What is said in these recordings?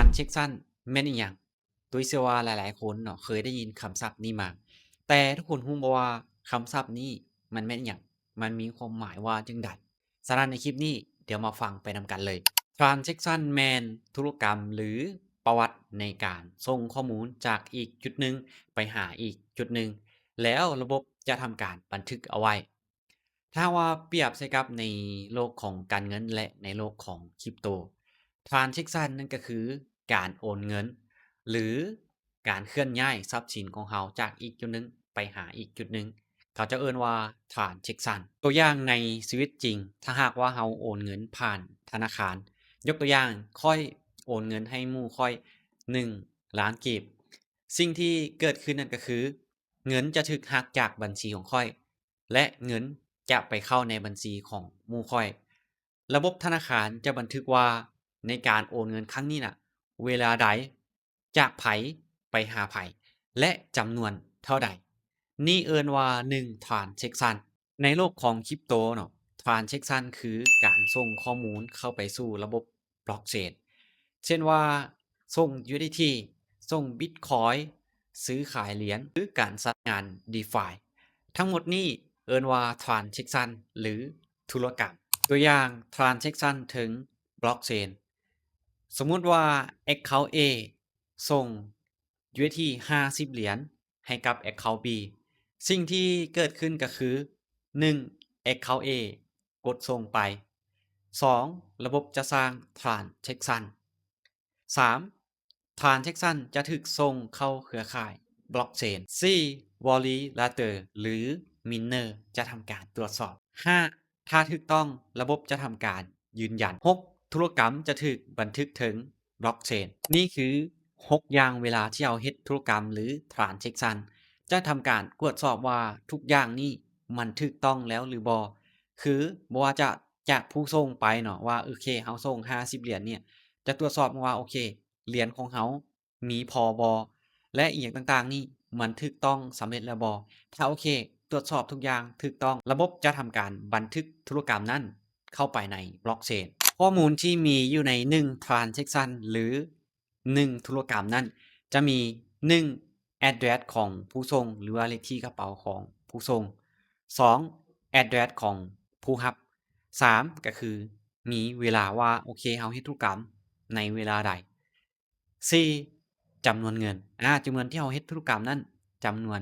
Transaction ແມ່ນອີ່ຫຍັງ? ຕຸ້ຍເຊື່ອວ່າຫຼາຍໆຄົນເນາະ ເຄີຍໄດ້ຍິນຄຳສັບນີ້ມາ, ແຕ່ທຸກຄົນຮູ້ບໍ່ວ່າຄຳສັບນີ້ມັນແມ່ນອີ່ຫຍັງ? ມັນມີຄວາມໝາຍວ່າຈັ່ງໃດ? ສະນັ້ນໃນຄລິບນີ້ ດຽວມາຟັງໄປນຳກັນເລີຍ. Transaction ແມ່ນທຸລະກຳ ຫຼື ປະຫວັດໃນການສົ່ງຂໍ້ມູນຈາກອີກຈຸດໜຶ່ງໄປຫາອີກຈຸດໜຶ່ງ ແລ້ວລະບົບຈະທຳການບັນທຶກເອົາໄວ້. ຖ້າວ່າປຽບໃສ່ກັບໃນໂລກຂອງການເງິນ ແລະ ໃນໂລກຂອງຄຣິບໂຕ, Transaction ນັ້ນກໍຄືການໂອນເງິນ ຫຼື ການເຄື່ອນຍ້າຍຊັບສິນຂອງເຮົາຈາກອີກຈຸດໜຶ່ງໄປຫາອີກຈຸດໜຶ່ງ ເຂົາເຈົ້າເອີ້ນວ່າ Transaction. ຕົວຢ່າງໃນຊີວິດຈິງ, ຖ້າຫາກວ່າເຮົາໂອນເງິນຜ່ານທະນາຄານ, ຍົກຕົວຢ່າງ, ຂ້ອຍໂອນເງິນໃຫ້ໝູ່ຂ້ອຍໜຶ່ງລ້ານກີບ, ສິ່ງທີ່ເກີດຂຶ້ນນັ້ນກໍຄື ເງິນຈະຖືກຫັກຈາກບັນຊີຂອງຂ້ອຍ ແລະ ເງິນຈະໄປເຂົ້າໃນບັນຊີຂອງໝູ່ຂ້ອຍ. ລະບົບທະນາຄານຈະບັນທຶກວ່າໃນການໂອນເງິນຄັ້ງນີ້ນະ ເວລາໃດ, ຈາກໃຜໄປຫາໃຜ ແລະ ຈຳນວນເທົ່າໃດ. ນີ້ເອີ້ນວ່າ ໜຶ່ງ Transaction. ໃນໂລກຂອງຄຣິບໂຕເນາະ, Transaction ຄືການສົ່ງຂໍ້ມູນເຂົ້າໄປສູ່ລະບົບ Blockchain ເຊັ່ນວ່າ ສົ່ງ USDT, ສົ່ງ Bitcoin, ຊື້ຂາຍຫຼຽນ ຫຼື ການໃຊ້ງານ DeFi. ທັງໝົດນີ້ເອີ້ນວ່າ Transaction ຫຼື ທຸລະກຳ. ຕົວຢ່າງ Transaction ເທິງ Blockchain. ສົມມຸດວ່າ Account A ສົ່ງ USDT ຫ້າສິບຫຼຽນໃຫ້ກັບ Account B. ສິ່ງທີ່ເກີດຂຶ້ນກໍຄື ໜຶ່ງ Account A ກົດສົ່ງໄປ. ສອງ ລະບົບຈະສ້າງ Transaction. ສາມ Transaction ຈະຖືກສົ່ງເຂົ້າເຄືອຂ່າຍ Blockchain. ສີ່ Validator ຫຼື Miner ຈະທຳການຕວດສອບ. ຫ້າ ຖ້າຖືກຕ້ອງ, ລະບົບຈະທຳການຢືນຢັນ. ຫົກ ທຸລະກຳຈະຖືກບັນທຶກເທິງ Blockchain. ນີ້ຄືຫົກຢ່າງເວລາທີ່ເຮົາເຮັດທຸລະກຳ ຫຼື Transaction ຈະທຳການກວດສອບວ່າທຸກຢ່າງນີ້ມັນຖືກຕ້ອງແລ້ວຫຼືບໍ່. ຄືບໍ່ວ່າຈະ ຈາກຜູ້ສົ່ງໄປເນາະ ວ່າ ໂອເຄ ເຮົາສົ່ງຫ້າສິບຫຼຽນນີ້ ຈະຕວດສອບວ່າ ໂອເຄ ຫຼຽນຂອງເຮົາມີພໍບໍ່ ແລະ ອີ່ຫຍັງຕ່າງໆນີ້ ມັນຖືກຕ້ອງສຳເລັດແລ້ວບໍ່. ຖ້າໂອເຄ ຕວດສອບທຸກຢ່າງຖືກຕ້ອງ, ລະບົບຈະທຳການບັນທຶກທຸລະກຳນັ້ນເຂົ້າໄປໃນ Blockchain. ຂໍ້ມູນທີ່ມີຢູ່ໃນ ໜຶ່ງ Transaction ຫຼື ໜຶ່ງທຸລະກຳນັ້ນ ຈະມີ ໜຶ່ງ address ຂອງຜູ້ສົ່ງ ຫຼືວ່າເລກທີ່ກະເປົາຂອງຜູ້ສົ່ງ, ສອງ address ຂອງຜູ້ຮັບ, ສາມ ກໍຄືມີເວລາວ່າ ໂອເຄ ເຮົາເຮັດທຸລະກຳໃນເວລາໃດ, ສີ່ ຈຳນວນເງິນ ອາ ຈຳນວນທີ່ເຮົາເຮັດທຸລະກຳນັ້ນ ຈຳນວນ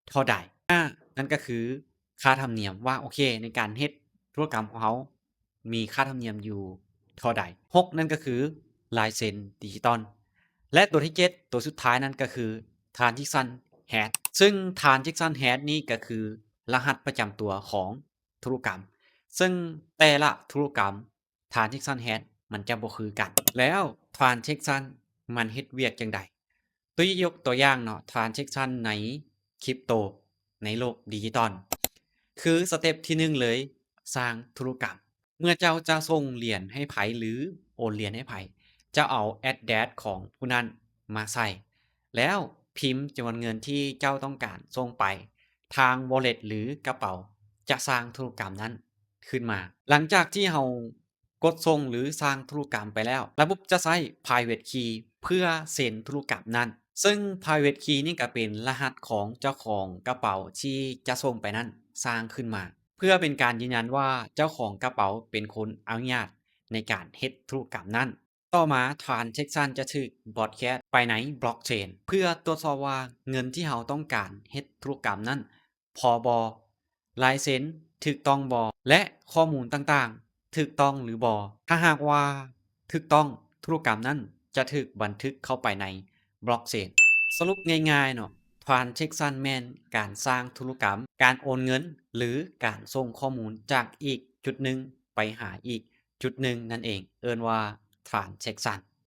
ເທົ່າໃດ, ຫ້າ ນັ້ນກໍຄືຄ່າທຳນຽມ ວ່າ ໂອເຄ ໃນການເຮັດທຸລະກຳຂອງເຮົາ ມີຄ່າທຳນຽມຢູ່ເທົ່າໃດ. ຫົກ ນັ້ນກໍຄືລາຍເຊັນດິຈິຕອນ ແລະ ຕົວທີເຈັດ ຕົວສຸດທ້າຍນັ້ນກໍຄື Transaction Hash ຊຶ່ງ Transaction Hash ນີ້ກໍຄືລະຫັດປະຈຳຕົວຂອງທຸລະກຳ, ຊຶ່ງແຕ່ລະທຸລະກຳ Transaction Hash ມັນຈະບໍ່ຄືກັນ. ແລ້ວ Transaction ມັນເຮັດວຽກຈັ່ງໃດ? ຕຸ້ຍຍົກຕົວຢ່າງເນາະ Transaction ໃນຄຣິບໂຕ ໃນໂລກດິຈິຕອນ ຄືສະເຕັບທີໜຶ່ງເລີຍ ສ້າງທຸລະກຳ. ເມື່ອເຈົ້າຈະສົ່ງຫຼຽນໃຫ້ໃຜ ຫຼື ໂອນຫຼຽນໃຫ້ໃຜ ຈະເອົາ address ຂອງຜູ້ນັ້ນມາໃສ່ ແລ້ວພິມຈຳນວນເງິນທີ່ເຈົ້າຕ້ອງການສົ່ງໄປ, ທາງ wallet ຫຼື ກະເປົາ ຈະສ້າງທຸລະກຳນັ້ນຂຶ້ນມາ. ຫຼັງຈາກທີ່ເຮົາ ກົດສົ່ງ ຫຼື ສ້າງທຸລະກຳໄປແລ້ວ, ລະບົບຈະໃຊ້ private key ເພື່ອເຊັນທຸລະກຳນັ້ນ, ຊຶ່ງ private key ນີ້ກໍເປັນລະຫັດຂອງເຈົ້າຂອງກະເປົາທີ່ຈະສົ່ງໄປນັ້ນສ້າງຂຶ້ນມາ ເພື່ອເປັນການຢືນຢັນວ່າເຈົ້າຂອງກະເປົາເປັນຄົນອະນຸຍາດໃນການເຮັດທຸລະກຳນັ້ນ. ຕໍ່ມາ transaction ຈະຖືກ broadcast ໄປໃນ blockchain ເພື່ອຕວດສອບວ່າເງິນທີ່ເຮົາຕ້ອງການເຮັດທຸລະກຳນັ້ນ ພໍບໍ່, ລາຍເຊັນຖືກຕ້ອງບໍ່ ແລະ ຂໍ້ມູນຕ່າງໆຖືກຕ້ອງຫຼືບໍ່. ຖ້າຫາກວ່າຖືກຕ້ອງ, ທຸລະກຳນັ້ນຈະຖືກບັນທຶກເຂົ້າໄປໃນ blockchain. ສະຫຼຸບງ່າຍໆເນາະ, transaction ແມ່ນການສ້າງທຸລະກຳ, ການໂອນເງິນ ຫຼື ການສົ່ງຂໍ້ມູນຈາກອີກຈຸດໜຶ່ງໄປຫາອີກຈຸດໜຶ່ງນັ້ນເອງ, ເອີ້ນວ່າ transaction.